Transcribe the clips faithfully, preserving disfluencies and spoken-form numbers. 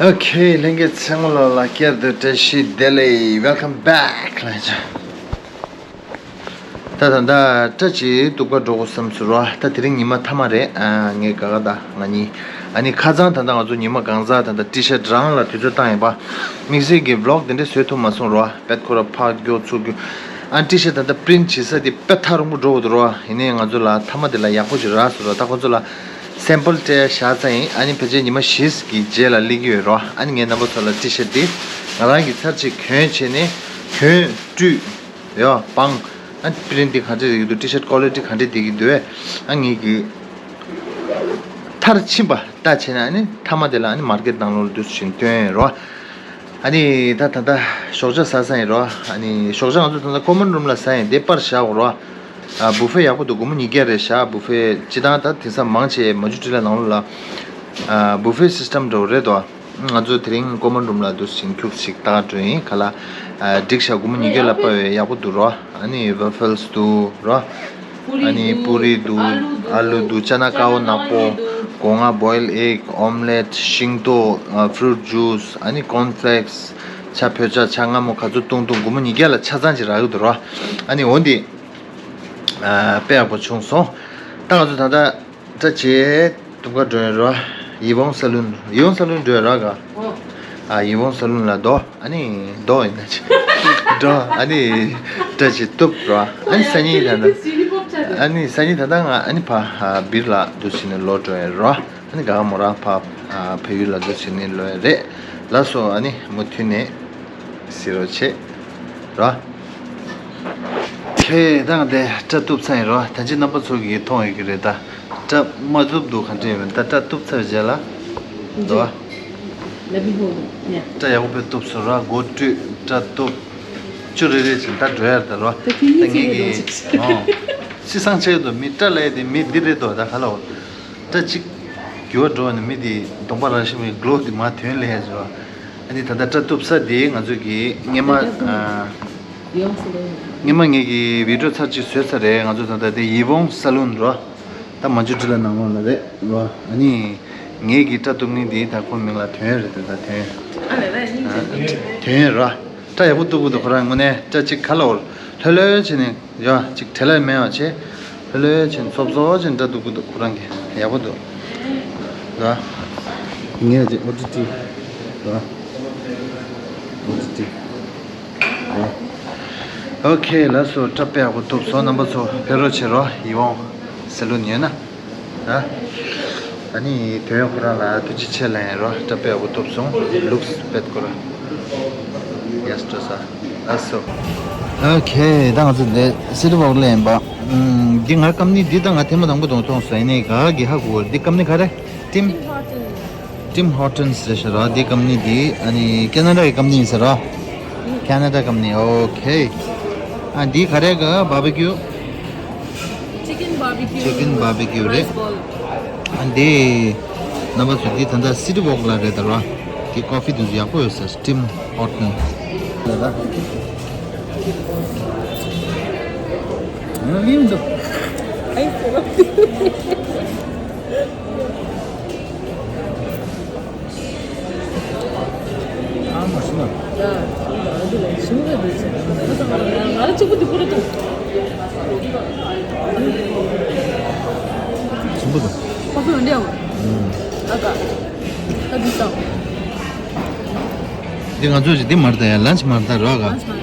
ཨོ་ཁེ། ལྷན་རྒྱས་ཚང་མ་ལ་བསྐྱར་དུ་བཀྲ་ཤིས་བདེ་ལེགས། Welcome back ལ་ཅོ། ད་ད་ད་སྐྲ་ཅིག་གཏུབ་ག་འགྲོ་དགོས་བསམ་སོང་ར། ད་དེ་རིང་ཉི་མ་མཐའ་མ་རེད། ཨ་ངས་ག་ག་ད་ང་གཉིས། ཨ་ནི་ཁ་སང་ད་ད་ང་ཚོ་ཉི་མ་གང་ཟག་ད་ད་ཊི་ཤར་ཊི་རང་ལ་དུས་ཚོད་བཏང་ཡིན་པ། དམིགས་བསལ་གྱི་བི་ལོག་དེ་འདྲ་བཟོས་ཐུབ་མ་སོང་ར། བེད་ཁོ་ར་ཕར་རྒྱོ་ཚུར་རྒྱོ། ཨ་ཊི་ཤར་ཊི་ད་ད་པི་རིན་ཊི་བྱེད་ས་དེ་དཔེ་ཐག་རིང་པོ་འགྲོ་གི་འདུག་ར། ཡིན་ནའི་ང་ཚོ་ལ་མཐའ་མ་དེ་ལ་ཡག་པོ་ཅིག་རག་སོང་ར། ད་ཁོ་ཚོ་ལ་སེམ་པལ་སྤྲད་བཞག་ཚར་ཡིན། ཨ་ནི་ཕལ་ཆེར་ཉི་མ་བཞི་གི་རྗེས་ལ་སླེབས་ཀྱི་ཡོད་ར། ཨ་ནི་ངས་རྣམ་པ་ཚོ་ལ་ཊི་ཤར་ཊི་དེ་ང་རང་གིས་ཚར་གཅིག་གྱོན་བྱས་ནས་གྱོན་སྤྲུལ། ཡ་སྤང་། ཨ་པི་རིན་ཊི་དེ་ག་འདྲས་རེད་འདུག་ཊི་ཤར་ཊི་ཀོ་ལི་ཊི་ག་འདྲས་བསྡད་ཀྱི་འདུག་ཨ་ངེད་ཀྱིས་མཐར་ཕྱིན་པ་ལྟ་བྱས་ན། ཨ་ནི་མཐའ་མ་དེ་ལ་ཨ་ནི་མར་ཀེཊ་ནང་ལོགས་ལ་འདུག་སེ་བྱས་ནས་སྟོན་རོགས། ཨ་ནི་ད་ད་ལྟ་ཞོགས་ཇ་ཟ་ས་ཡིན་རོགས། ཨ་ནི་ཞོགས་ཇ་ང་ཚོ་ད་ལྟ་ཀོ་མན་རུམ་ལ་ཟ་ཡིན། དེ་པར་བཞག་གོ་རོགས། ཨ་བུ་ཧྥེ་ཡག་པོ་འདུག་སྒོར་མོ་ཉིས་བརྒྱ་རེད་བཞག་བུ་ཧྥེ། སྤྱིར་བཏང་ད་དེང་སང་མང་ཆེ་མ་ཇུ་ཊི་ལ་ནང་ལོགས་ལ་ཨ་བུ་ཧྥེ་སི་སི་ཊམ་འདྲ་བོ་རེད་དོ། ང་ཚོ་དེ་རིང་ཀོ་མན་རུམ་ལ་འདུག་སེ་ཁྱུག་ཅིག་ལྟ་ག་འགྲོ་ཡིན། ག་ལ་ཨ་འགྲིག་ཤག་སྒོར་མོ་ཉིས་བརྒྱ་ལ་དཔའ་བའི་ཡག་པོ་འདུག་རོ། ཨ་ནི་ཝ་ཕལ་སི་འདུག་རོ། ཨ་ནི་པུ་རི་འདུག་ཨ་ལུ་འདུག་ཅ་ན་ཀའོ་ནག་པོ། སྒོ་ང་བོའིལ་ཨེག། ཨོམ་ལེཊ། ཤིང་ཏོག་ཨ་ཕུ་རུཊ་ཇུས། ཨ་ནི་ཀོན་ཕི་ལེག་སི། ཇ་ཕོ་ཇ། ཇ་མངར་མོ། ག་ཚོད་བཏུང་བཏུང་། སྒོར་མོ་ཉིས་བརྒྱ་ལ་ཆ་ཚང་ཅིག་རག་གི་འདུག་རོ། ཨ་ནི་འོ་འདི་ཨ་དཔེ་ཡག་པོ་བྱུང་སོང་། ད་ང་ཚོ་ད་ལྟ་སྐྲ་བྱེད་ཐུབ་ག་འགྲོ་ཡོད་ར། ཡི་བོང་ས་ལུན། ཡི་བོང་ས་ལུན་འགྲོ་ཡོད་ར་ག་ཨ་ཡི་བོང་ས་ལུན་ལ་འགྲོ། ཨ་ནི་འགྲོ་ཡིན་ན་ཅི་འགྲོ། ཨ་ནི་སྐྲ་བྱེད་ཐུབ་ར། ཨ་ནི་སང་ཉིན་ད་ལྟ་ཨ་ནི་སང་ཉིན་ད་ལྟ་ང་ཨ་ནི་ཕ་ཨ་བིར་ལ་འདུག་སེ་ནས་ལོག་འགྲོ་ཡོད་ར། ཨ་ནི་ག་ག་མོ་རང་ཕ་ཨ་བལ་ཡུལ་ལ་འདུག་སེ་ནས་ལོག་ཡོད་རེད། ལགས་སོ། ཨ་ནི་མུ་མཐུད་ནས་གཟིགས་རོགས་བྱེད་ར། ཁྱེད་དང་དེ་སྐྲ་གཏུབ་ཚར་ཡིན་རོ། ད་ཅི་རྣམ་པ་ཚོ་གིས་མཐོང་ཡོད་ཀྱི་རེད། ད་སྐྲ་མ་གཏུབ་འདུག་ག་འདྲས་ཡོད། ད་སྐྲ་གཏུབ་ཚར་བའི་རྗེས་ལ་འདུག་ལ་མི་ཧོ་ནི་སྐྲ་ཡག་པོ་དཔེ་གཏུབ་སོང་ར། མགོ་བཀྲུས། སྐྲ་གཏུབ། ཅུ་རེ་རེ་བྱས་ད་འགྲོ་ཡར་ད་རོ། ད་ཁྱེད་ད་གཉིས་ངེད་ཀྱི་ཀྱིས་ཨོ་ཤི་སང་ཆེ་དུ་མི་སྐྲ་ལས་དེ་མི་འདི་རེད་དོ། ད་ག་ལ་འོ། སྐྲ་གཅིག་འགྱུར་བ་འགྲོ་བ་ནི་མི་དེ་གདོང་པ་རང་བཞིན་མི་གློ་དེ་མ་ཐོན་ལས་ཡ་ཟེར་བ། ཨ་ནི་ད་ལྟ་སྐྲ་གཏུབ་ས་དེ་ང་ཚོ་གི་སྔས་མ་ཨ། སྔས་མ་ངེད་ཀྱི་བི་ཌིའོ་ཚར་གཅིག་བཟོས་ཚར་རེད། ང་ཚོ་ད་ལྟ་དེ་ཡི་བོང་ས་ལུན་རོ། ད་མ་ཇུ་ཊི་ལ་ནང་ལོགས་ལ་རེད་རོ། ཨ་ནི་ངེད་ཀྱི་སྐྲ་གཏུབ་མཁན་དེ་ད་ཁོ་མིང་ལ་དོན་རེད་དེ། ད་དོན་ཨ་ལས་ད་སྙིང་རྗེ་པོ། དོན་རོ། སྐྲ་ཡག་པོ་གཏུབ་གི་འདུག་ཁོ་རང་ངོ་ནས། སྐྲ་གཅིག་ག་ལ་འོར་ལྷོད་ལྷོད་བྱས་ནས། ཡ་ཅིག་བྲེལ་བ་མེད་པ་བྱས། ལྷོད་ལྷོད་བྱས་ནས་སོབ་སོབ་བྱས་ནས་སྐྲ་གཏུབ་ཀྱི་འདུག་ཁོ་རང་གིས། ཡག་པོ་འདུག་ལ། ངས་ཅིག་ཨོ་ཏི་ཏི། ལ། ཨོ་ཏི་ཏི། ཨོ་ཁེ། ལགས་སོ། སྐྲ་དཔེ་ཡག་པོ་གཏུབ་སོང་། རྣམ་པ་ཚོ་ཕེབས་རོགས་བྱེད་རོགས། ཡི་བོང་ས་ལུན་ཡོད་ན། ད་ཨ་ནི་དོན་ཁོ་རང་ལ་ཐུགས་རྗེ་ཆེ་ལབ་ཡིན་རོགས། སྐྲ་དཔེ་ཡག་པོ་གཏུབ་སོང་། ལུགས་སི་བེད་ཁོ་རང་། ཡ་སྤྲོ་ས། ལགས་སོ། ཨོ་ཁེ། ད་ང་ཚོ་འདི་སི་ཊི་ཝོག་ལ་ཡིན་པ། ཨམ། འདི་ང་ཀམ་ནི་འདི་ད་ང་ཐེངས་མ་དང་པོ་དང་མཐོང་སོང་། ཡིན་ནའི་ག་གི་ཧ་གོ། འདི་ཀམ་ནི་ག་རེ། ཊིམ། ཊིམ་ཧོ་ཊིམ་ཧོ་ཊིན་སི་རེད་ཤག་ར། འདི་ཀམ་ནི་འདི་ཨ་ནི་ཁེ་ན་ཌ་གི་ཀམ་ནི་ཡིན་ས་ར། ཁེ་ན་ཌ་ཀམ་ནི། ཨོ་ཁེ། ཨ་འདི་ག་རེ་ག་བྷར་བི་ཀིའུ། Chicken barbecue. Chicken barbecue རེད། Rice bowl. ཨ་འདི་རྣམ་པ་ཚོ་འདི་ད་ལྟ་སི་ཊི་ཝོག་ལ་རེད་ད་ར། འདི་ཀོ་ཕི་འདི་ཚོ་ཡག་པོ་ཡོད་ས། ཊིམ་ཧོ་ཊིམ་ལ་ད། ཨ་ཡིན་འདུག་ཨ་མ་ཤི་ན། ཡ། ང་ཚོ་ལ་ཞིམ་པོ་འདུག་ཟེར། ང་ཚོ་ང་ང་རང་གཅིག་པུ་འདི་ཁུར་འདུག་ཞིམ་པོ་འདུག་ཁོ་ཚོ་འདི་ཡང་། ཨ་ཀ་ཨ་འདི་ས། འདི་ང་ཚོ་ཞིག་འདི་མར་ད་ཡ་ལན་ཆི་མར་ད་རོགས་ག་ལན་ཆི་མར།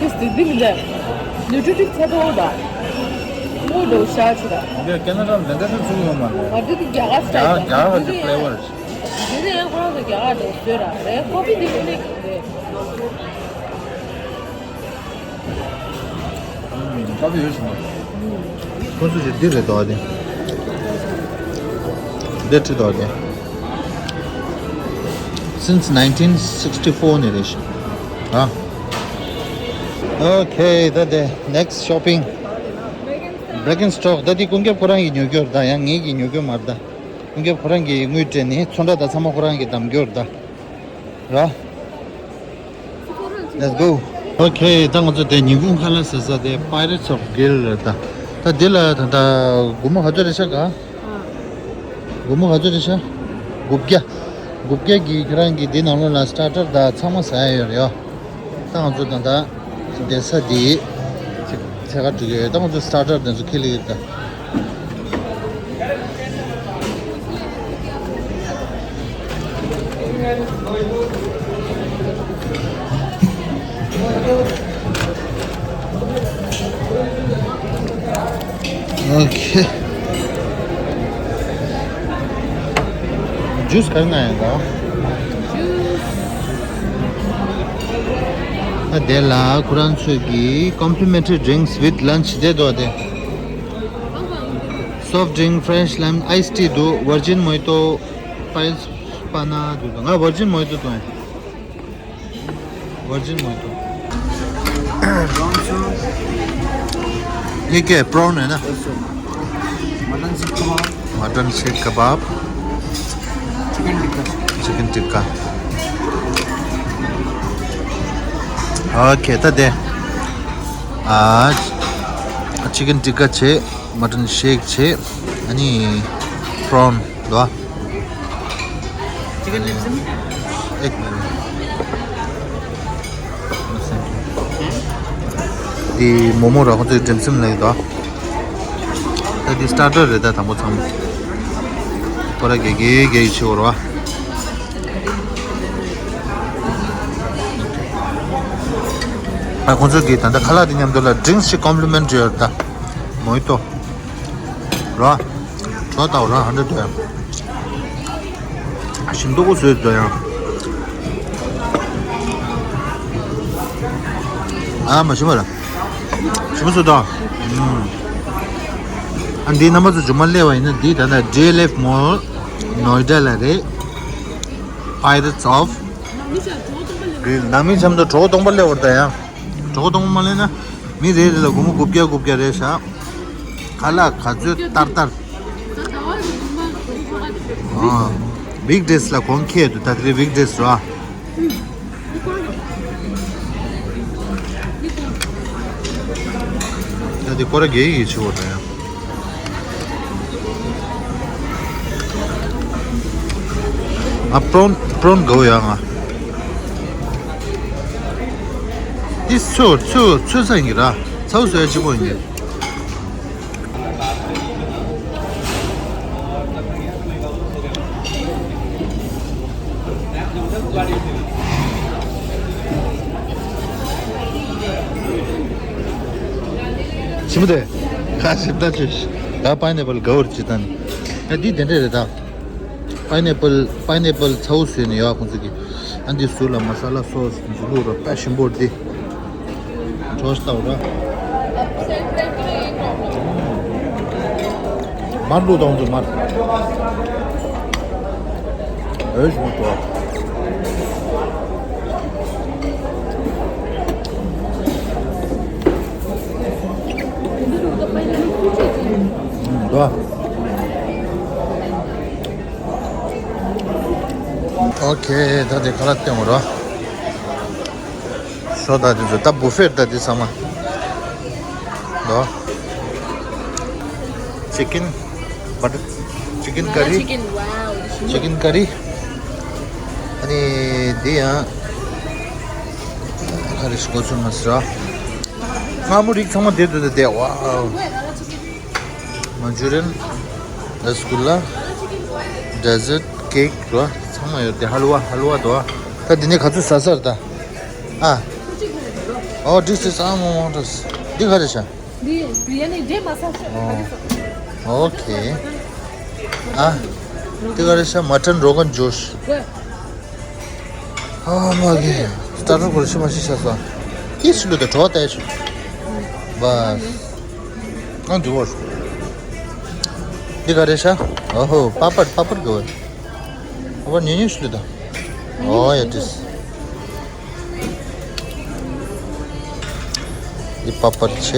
Yes, the thing is that nutritive ཚད་མཐོ་བོ་དང་། མོ་འདྲ་བོ་ཤ་ཆེ་དང་། འདི་ཁེ་ན་ཌ་ལ་འདི་འདྲ་ཚོད་ཚུགས་ཡོད་མ་རེད། ང་འདི་དེ་རྒྱ་གར་སི་ཊའིལ་རྒྱ་གར་གྱི་ཕི་ལེ་ཝར། འདི་ནི་ཡང་ཁོ་རང་ཚོ་རྒྱ་གར་འདྲ་བོ་བཟོས་ར་རེད། ཀོ་ཕི་འདི་ནི་རེད། ཀ་ཕི་ཡོད་ཤི་མ། ཁོ་ཚོ་ཞིག་འདི་རེད་དོ་དེ། འདི་ཁྲི་དོ་དེ། Since nineteen sixty-four ནས་རེད་ཤི། ཨ། Okay, ད་དེ་next shopping. Birkenstock. ད་དེ་ཀུན་ཁྱབ་ཁོ་རང་གི་ཉོ་རྒྱུ་རེད། ད་ཡང་ངེད་ཀྱི་ཉོ་རྒྱུ་མ་རེད། ད་ཀུན་ཁྱབ་ཁོ་རང་གི་དངུལ་སྤྲད་ནས་ཚོང་ར་ད་ཚང་མ་ཁོ་རང་གི་བདམས་རྒྱུ་རེད། ད་ར། Let's go. ཨོ་ཁེ། ད་ང་ཚོ་དེ་ཉིན་གུང་ཁ་ལག་ཟ་ས་དེ་Pirates of Grill རེད་ད། ད་འདི་ལ་ད་ད་སྒོར་མོ་ག་ཚོད་རེད་ཤག་ག་སྒོར་མོ་ག་ཚོད་རེད་ཤག་སྒོར་བརྒྱ། སྒོར་བརྒྱ་གིས་ཁྱེད་རང་གིས་འདི་ནང་ལོགས་ལ་starter དང་ཚང་མ་ཟ་ཡ་ཡོད་རེད་ཡ། ད་ང་ཚོ་ད་ད་བསྡད་ས་འདི་ཚེ་ག་འགྲོ་གི་ཡོད། ད་ང་ཚོ་starter དེ་ཚོ་ཁེ་ལི་ཡོད་ད། ཨོ་ཁེ། ཇུས་ག་རེ་ན་ཡང་ག་ཨ་དེ་ལ་ཁོ་རང་ཚོས་ཀྱི་complimentary drinks with lunch དེ་འདུག་སྟེ། Soft drink, fresh lime, iced tea འདུག Virgin Mojito, Pils Pana འདུག་ང་Virgin Mojito འདུག Virgin Mojito. Prawns, sir. ये क्या है? Prawn है ना? Yes, sir. Mutton seekh kebab. Mutton seekh kebab. Chicken tikka. Chicken tikka. Okay, ད་དེ། ཨ། chicken tikka བྱས། Mutton seekh བྱས། ཨ་ནི་prawn འདུག Chicken dim sum? एक minute. འདི་མོག་མོག་ར་ཁོ་ཚོའི་dim sum ལེགས་འདུག་ད་འདི་starter རེད་ད། དང་པོ་ཚང་མ་ཁོ་ར་གེ་གེ་གེ་ཡི་ཆེ་བོ་ར། ཨ་ཁོ་ཚོ་གི་ད་ལྟ་ཁ་ལག་དེ་མཉམ་དུ་ལ་drinks ཞིག་complimentary ཡོད་ད། Mojito ར། གྲོ་ལྟ་བུ་ར་ཧན་ཏེ་དོ་ཡང་། ཞིམ་མདོག་པོ་བཟོས་དོ་ཡང་། ཨ་མ་ཞིམ་པ་ར། ཞིམ་པོ་བཟོས་དོ། ཨ་འདི་རྣམ་པ་ཚོ་ཇོ་མ་སླེབས་པ་ཡིན་ན་འདི་ད་ལྟ་D L F Mall Noida ལ་རེད། Pirates of Grill ནང་མི་འཆམ་དུ་གྲོགས་སྟོང་པ་སླེབས་པ་ར་ད་ཡང་། གྲོགས་སྟོང་པ་མ་སླེབས་ན་མི་རེ་རེ་ལ་སྒོར་མོ་དགུ་བརྒྱ་དགུ་བརྒྱ་རེད་ཤག་ཁ་ལག་ག་ཚོད་ལྟར་ལྟར། ཨ། weekdays ལ་གོང་ཁེལ་འདུག་ད་དེ་རིང་weekdays ར། ད་དེ་སྐོར་ར་རྒྱལ་ཡིག་ཆེ་བོ་རེད། ཨ་prawn prawn དགའ་བོ་ཡོད་ང་། འདི་ཚོ་ཚོ་ཚོ་ས་ཡིན་གྱི་ར། ཚ་བོ་བཟོ་ཡ་གཅིག་པོ་ཡིན་གྱི། ཞིམ་པོ་དེ། ཁ་ཞིབ་ལྟ་བྱོས། ད་pineapple དགའ་བོར་ཅི་ད་ནི། ཨ་འདི་དེ་འདྲས་རེད་ད། Pineapple pineapple ཚ་བོ་བཟོས་ནས་ཡོད་ཁོང་ཚོ་གི། ཨ་འདི་ཟུར་ལ་masala sauce འདི་བླུགས་ར་དཔེ་ཞིམ་པོ་འདི། གྲོ་ལྟ་བུ་ར། མར་བླུགས་དང་ཚོ་མར། འོས་ཞིམ་པོ་འདུག་འདུག་ཨོ་ཁེ། ད་དེ་ཁ་ལག་སྟོན་དགོས་ར། ཤོ་ད་དེ་ཚོ་ད་buffet ད་དེ་ཚང་མ། ལོ། chicken butter chicken curry. Chicken, wow. Chicken curry. ཨ་ནི་དེ་ཡང་། ཁ་རེ་ཞིག་གོ་ཚོད་མ་ཟེར་ར། མངར་མོ་རིགས་ཚང་མ་དེ་དུ་དེ་དེ། Wow. Manchurian, rasgulla, dessert, cake ར་ཚང་མ་ཡོད་དེ། ཧལ་ཝ་ཧལ་ཝ་དོ། ད་འདི་ནས་ག་ཚོད་ཟ་ས་རེད་ད། ཨ། Oh, this is almond waters. འདི་ག་རེ་ཤ། འདི་biryani འདྲེ་མ་ཟ་ཤ། Oh. Okay. ཨ། འདི་ག་རེ་ཤ། Mutton Rogan Josh. ཨ་མ་གི། starter གོ་རེ་ཤ་མ་ཤི་ཤ་ས། ཏི་སུ་ལུ་དེ་གྲོ་ཏེ་ཤ། བ། ཨ་འདི་བོ། འདི་ག་རེ་ཤ། ཨོ་ཧོ། པ་པར་པ་པར་གོ། པ་པར་ཉེ་ཉེ་ཤ་ལུ་ད། Oh, yeah, this. འདི་པ་པར་བྱས་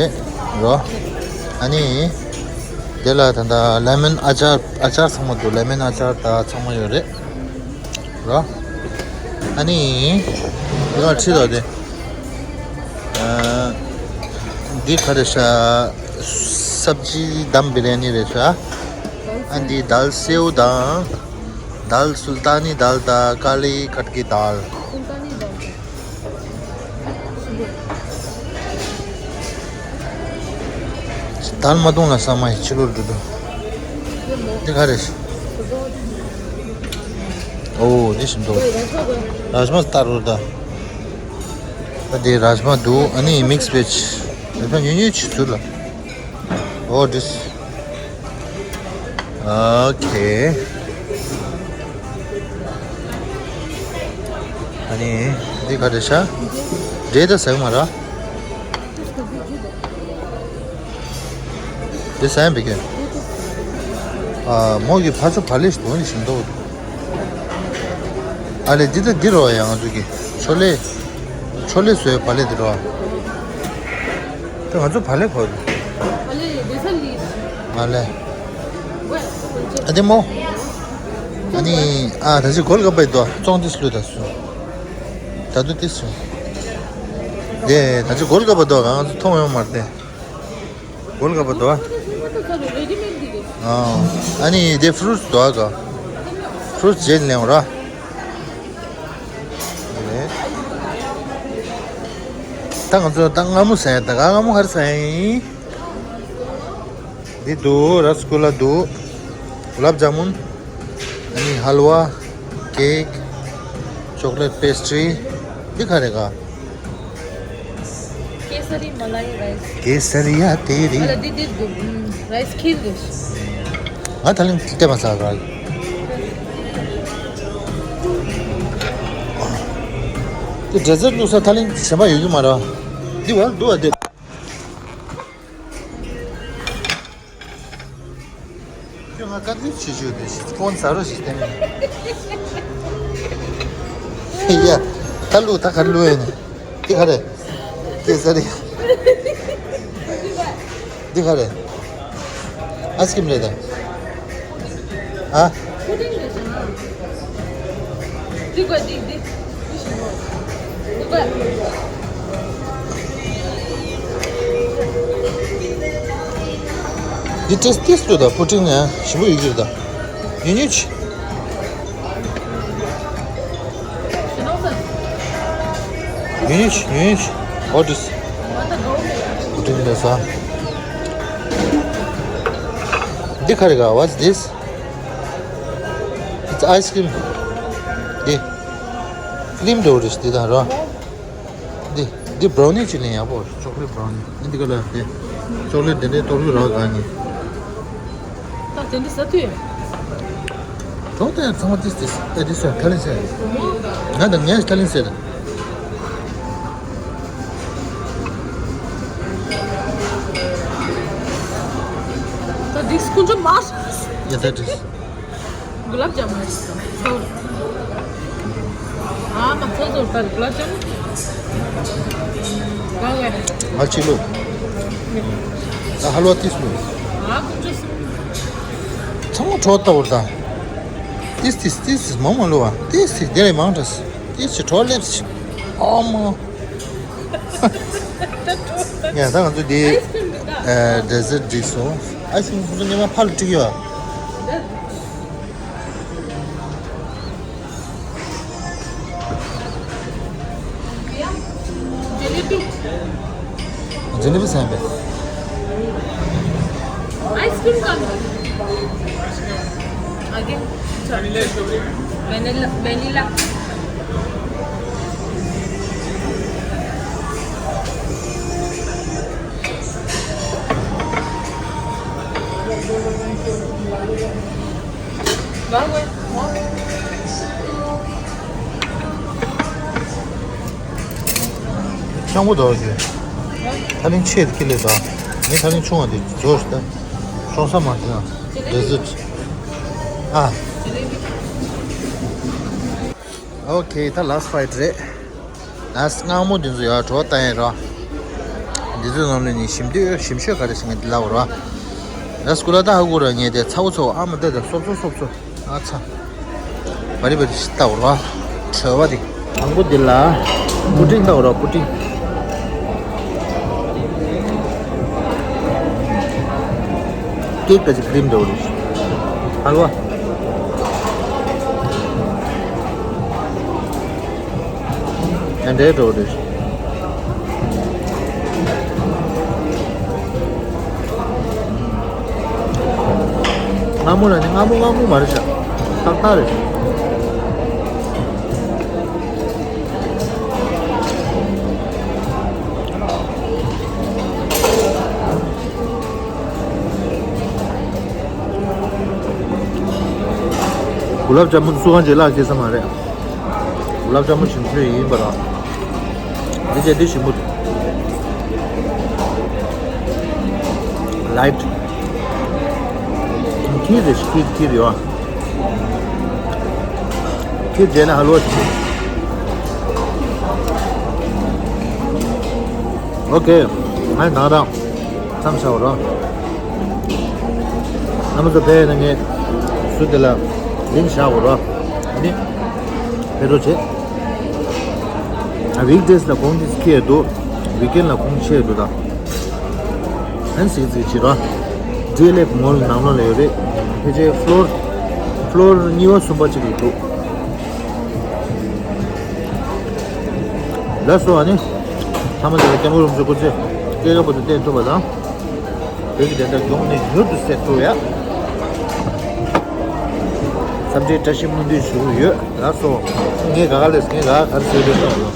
རོ། ཨ་ནི། དེ་ལ་ད་ལྟ་ལེ་མོན་ཨ་ཅར་ཨ་ཅར་ཚང་མ་འདུག་ལེ་མོན་ཨ་ཅར་ད་ཚང་མ་ཡོད་རེད། རོ། ཨ་ནི། དེ་ལ་ཁྲིད་དོ་དེ། འདི་ག་རེ་ཤག་སབ་ཇི་དམ་བི་རི་ཡ་ནི་རེད་ཤག་ཨ་འདི་དལ་སེའུ་དང་། དལ་སུལ་ཏཱ་ནི་དལ་དང་ཀ་ལི་ཁ་ཏི་དལ། དལ་མ་གཏོང་ལ་ས་མ་ཡི་ཕྱི་ལོར་འགྲོ་འདུག་འདི་ག་རེ་ཤག་ཨོ་འདི་ཞིམ་འདུག་རཱཇ་མ་ལྟ་རོ་ད། ཨ་དེ་རཱཇ་མ་འདུག་ཨ་ནི་མིག་སི་བེཇ། རཱཇ་མ་ཉུང་ཉུང་ཅིག་ཟུར་ལ། ཨོ་དིས། ཨོ་ཁེ། ཨ་ནི་འདི་ག་རེ་ཤག་འབྲས་ད་ཟ་གི་མ་རེད། འདི་ཟ་ཡང་བི་ཀེ། ཨ་མོ་གི་ཕ་ཚོ་བག་ལེབ་ཞིག་འདུག་ནི་ཞིམ་འདུག་ཨ་ལེ་འདི་ད་འདི་རོ་ཡ་ང་ཚོ་གི་ཆོ་ལེ། ཆོ་ལེ་བཟོས་བག་ལེབ་འདི་རོ། ད་ང་ཚོ་བག་ལེབ་གོ། ཨ་ལེ། ཨ་དེ་མོ། ཨ་ནི་ཨ་ད་ཅི་གོལ་ག་པའི་དོ་ཙོང་ཏི་སླུ་ད་སུ། ད་དུ་ཏི་སུ། དེ་ད་ཅི་གོལ་ག་པ་དོ་ང་ཚོ་མཐོང་ཡོང་མ་རེད་དེ། གོལ་ག་པ་དོ། ཨ་ཨ་ནི་དེ་ཕྲུ་ཊི་དོ་ག་ཕྲུ་ཊི་ཇེན་ལེང་ར། ད་ང་ཚོ་ད་མངར་མོ་ཟ་ཡ་ད་ག་མངར་མོ་ག་རེ་ཟ་ཡ་ཡིན། འདི་འདུག་ར་སི་གུ་ལ་འདུག་གུ་ལབ་ཇ་མུན། ཨ་ནི་ཧལ་ཝ། ཀེག་ཅོག་ལེཊ་པེ་སི་ཊི་རི། འདི་ག་རེ་ག་གེ་སར་མ་ལ་ཡི་རའི་སི། གེ་སར་ཡ་དེ་རི། ཨ་ལ་འདི་འདི་འདུག་རའི་སི་ཁིར་འདུག་ང་ད་ལན་ལྟད་མ་ཟ་ག་འདི་ཌེ་ཟར་བླུགས་ས་ད་ལན་གཞན་པ་ཡོད་རྒྱུ་མ་རེད། འདི་བར་འདུག་ཨ་འདི། ཁྱོད་ང་བཀའ་འདྲི་བྱེད་ཞུ་དེ་ཕོན་ཟ་རོ་ཞིག་བསྟན། ཡ། ད་བླུག་ད་ག་རེ་བླུག་ཡིན། འདི་ག་རེ། སྐྱེ་ས་རེད། འདི་ག་རེ། ཨའི་སི་ཀྲིམ་རེད་ད། ཨ། འདི་དགོས་འདི་འདི། འདི་དགོས། འདི་ཏེས་ཏེས་ལོ་ད་པུ་ཏིང་ནས་ཞིམ་པོ་ཡོད་ཀྱི་རེད་ད། ཉུང་ཉུང་ཅིག་ཉུང་ཉུང་ཅིག་ཉུང་ཉུང་ཅིག What is? པུ་ཏིང་ལ་ས། འདི་ག་རེ་ག What's this? It's ice cream. འདི། ཀི་རིམ་འདྲ་བོ་རེད་འདི་དང་རོ། འདི། འདི་བྷ་རའོ་ནི་ཅིག་ལེན་ཡག་པོ་རེད། ཅོག་ལེཊ་བྷ་རའོ་ནི། ཨ་འདི་ག་ལ་འདི། ཅོག་ལེཊ་འདི་འདྲའི་གཏོར་གི་རག་ག་ནི། ད་དེ་འདྲ་ཟ་དུས། གྲོགས་དང་ཚང་མ་ཏིས་ཏིས་ཨེ་ཏིས་སོ་ཐ་ལིན་སེ། ང་དང་ངས་ཐ་ལིན་སེ་ད། ད་འདི་སྐུ་མགྲོན་མ། ཡ་ད་ཏིས། གུ་ལབ་ཇམ་མ་ཚོ། ཨ་མ་ཚོ་ཚོ་ད་གུ་ལབ་ཇམ། ག་བས། ང་ཅི་ལོ། ད་ཧ་ལོ་ཏིས་ལོ། ཨ་ཀུ་ཅོ། ཚང་མ་གྲོགས་ལྟ་བུར་ད། ཏིས་ཏིས་ཏིས་ཏིས་མང་མང་ལོ་བ། ཏིས་ཏིས་དེ་རེ་མང་དྲགས། ཏིས་ཅི་གྲོགས་སླེབས་ཅི། ཨ་མ། ཡ་ད་ང་ཚོ་དེ་ཨ་ཌེ་ཟར་ཊི་འགྲིག་སོང་། ཨའི་སི་ཀྲིམ་ཁོ་ཚོ་སྔོན་མ་ཕར་ལ་བཀྲིགས་ཡོད། ཇེ་ལེ་བི། ཇེ་ལེ་བི་ཟ་ཡིན་པས། Ice cream cone. Again, vanilla, vanilla. ཤང་པོ་དོ་ཞུ། ཐ་ལིང་ཆེ་དེ་ཀི་ལེ་དོ། ངས་ཐ་ལིང་ཆུང་བ་དེ་བཟོ་ཞུ་ད། ཤོང་ས་མ་དེ་ན། ཌེ་ཟར་ཊི། ཨ། ཨོ་ཁེ་ད་ལཱ་སི་ཊི་ཕའིཊ་རེད། ལཱ་སི་ཊི་མངར་མོ་འདི་ཚོ་ཡར་གྲོགས་བཏང་ཡས་རོ། འདི་ཚོའི་ནང་ལ་ནི་ཞིམ་དུས་ཞིམ་ཤོས་ག་རེ་ཞིག་ངས་འདི་ལབ་རོ། ར་སི་གུ་ལ་ད་ཧ་གོ་ར་ངས་དེ་ཚ་བོ་ཚ་བོ་ཨ་མ་ད་ད་སོབ་སོབ་སོབ་སོབ་ཨ་ཚ། བ་རི་བ་རི་ཞིག་ལྟ་རོ། བྲོ་བ་དེ། དང་པོ་འདི་ལ། པུ་ཏིང་ལྟ་རོ་པུ་ཏིང་། ཀེག་ག་ཅིག་ཀྲིམ་འདྲ་བོ་རེད། ཧལ་ཝ། ཨ་འདྲའི་འདྲ་བོ་རེད། མངར་མོ་ལ་ནི་མངར་མོ་མངར་མོ་མ་རེད་ཤག་ཏག་ཏག་རེད། གུ་ལབ་ཇ་མུན་སུ་གང་ཅིག་བརླག་སྐྱེས་ས་མ་རེད། གུ་ལབ་ཇ་མུན་ཞིམ་ཤོས་ཡིན་པ་ར། འདི་བྱས་འདི་ཞིམ་པོ་འདུག་ལའིཊ། ཁྱི་རེད་ཁྱི་ཁྱི་རེད་བ། ཁྱི་བྱས་ན་ཧ་ལོ་ཞིམ་པོ། ཨོ་ཁེ། ང་ནང་རང་མཚམས་བཞག་རོགས། རྣམ་པ་ཚོ་ཕེབས་ན་ངས་ཟུར་དེ་ལ་ལིང་བཞག་གོ་རོགས། ཨ་ནི་ཕེབས་རོགས་བྱེད། ཨ་ཝིག་ཌེས་ལ་གོང་དེ་སྐྱེས་འདུག་ཝིག་ཨེན་ལ་གོང་ཆེ་འདུག་ད། ཨན་སིག་ཟིག་བྱེད་རོགས། ཌི་ཨེལ་ཨེཕ་མོལ་ནང་ལོགས་ལ་ཡོད་རེད། ཕལ་ཆེར་ཕློར་ཕློར་གཉིས་པ་གསུམ་པ་ཅིག་ལ་འདུག་ལགས་སོ། ཨ་ནི་ཐ་མ་དེ་ལ་སྐྱབས་མགོན་རིན་པོ་ཆེ་སྐུ་ཚེ་སྐྱེས་རབས་པོ་དེ་བསྟེན་ཐུབ་པ་དང་། བོད་ཀྱི་བདེན་མཐའ་མགྱོགས་ནས་མྱུར་དུ་སེལ་ཐུབ་ཡ། འཚམས་འདྲིའི་བཀྲ་ཤིས་སྨོན་འདུན་ཞུ་གི་ཡོད། ལགས་སོ། ངས་ག་ག་ལས་ངས་ག་ག་ག་རེ་ཟེར་དགོས་བསམ་ཡོད།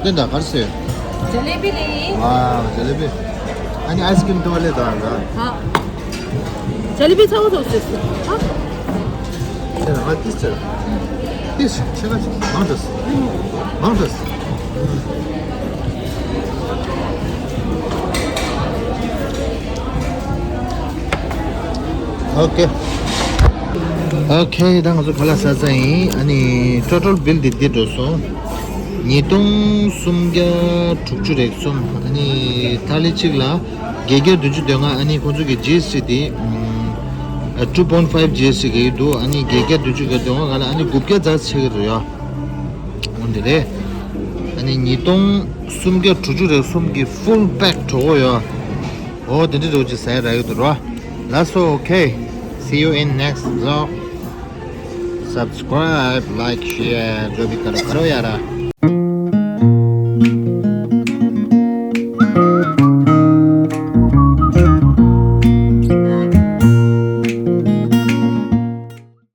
བསྟན་དང་ག་རེ་ཟེར། ཇ་ལེ་བི་རེད། ཝའོ་ཇ་ལེ་བི། ཨ་ནི་ཨའི་སི་ཀྲིམ་ཏོ་ལེ་དང་ག་ཇ་ལེ་བི་ཚ་བོ་ཚོ་ཟེར་སོང་། ཨ། ཟེར་ང་ཏིས་ཟེར། ཏིས་ཆེ་ག་མང་དྲགས། མང་དྲགས། ཨོ་ཁེ། ཨོ་ཁེ། ད་ང་ཚོ་ཕ་ལ་ས་ས་ཡིན། ཨ་ནི་ཊོ་ཊལ་བིལ་འདི་འདི་འགྲོ་སོང་། ཉིས་སྟོང་སུམ་བརྒྱ་དྲུག་ཅུ་རེ་གསུམ། ཨ་ནི་ཐ་ལི་གཅིག་ལ་བརྒྱད་བརྒྱ་བདུན་ཅུ་དོན་ལྔ། ཨ་ནི་ཁོང་ཚོ་གི་ཇི་ཨེས་ཊི་འདི་two point five ཇི་ཨེས་ཊི་གི་འདུག་ཨ་ནི་བརྒྱད་བརྒྱ་བདུན་ཅུ་གི་དོན་ལྔ་ལ་ཨ་ནི་དགུ་བརྒྱ་ཙམ་ཆགས་ཀྱི་རེད་ཡ། འོ་འདི་རེད། ཨ་ནི་ཉིས་སྟོང་སུམ་བརྒྱ་དྲུག་ཅུ་རེ་གསུམ་གི་ཕུལ་པེག་གྲོགས་པོ་ཡོད། འོ་དེ་འདྲ་རོ་ཅིག་ཟ་ཡ་རག་གི་འདུག་རོ། ལགས་སོ། Okay, see you in next vlog. Subscribe, like, share. འགྲོ་བི་ཀ་རོ་ཀ་རོ་ཡ་ར།